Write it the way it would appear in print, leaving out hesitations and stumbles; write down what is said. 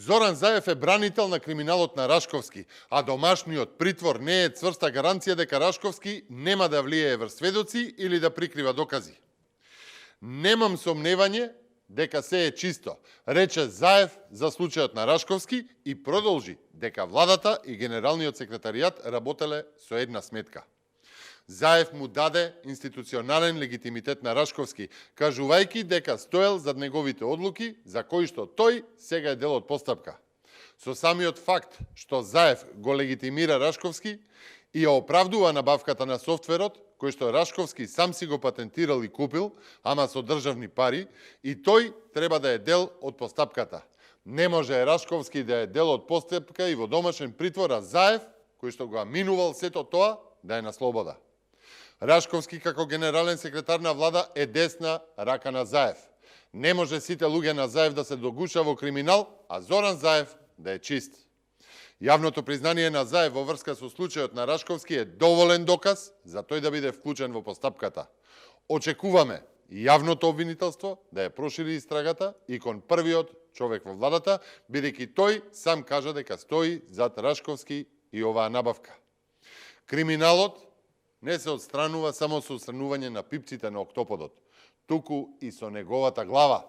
Зоран Заев е бранител на криминалот на Рашковски, а домашниот притвор не е цврста гаранција дека Рашковски нема да влијае врз сведоци или да прикрива докази. Немам сомневање дека се е чисто, рече Заев за случајот на Рашковски и продолжи дека владата и генералниот секретаријат работеле со една сметка. Заев му даде институционален легитимитет на Рашковски, кажувајќи дека стоел зад неговите одлуки, за кои што тој сега е дел од постапка. Со самиот факт што Заев го легитимира Рашковски и ја оправдува набавката на софтверот, кој што Рашковски сам си го патентирал и купил, ама со државни пари, и тој треба да е дел од постапката. Не може Рашковски да е дел од постапка и во домашен притвор, а Заев, кој што го минувал сето тоа, да е на слобода. Рашковски како генерален секретар на влада е десна рака на Заев. Не може сите луѓе на Заев да се догуша во криминал, а Зоран Заев да е чист. Јавното признание на Заев во врска со случајот на Рашковски е доволен доказ за тој да биде вклучен во постапката. Очекуваме јавното обвинителство да ја прошири истрагата и кон првиот човек во владата, бидејќи тој сам кажа дека стои зад Рашковски и оваа набавка. Криминалот не се отстранува само со отстранување на пипците на октоподот, туку и со неговата глава.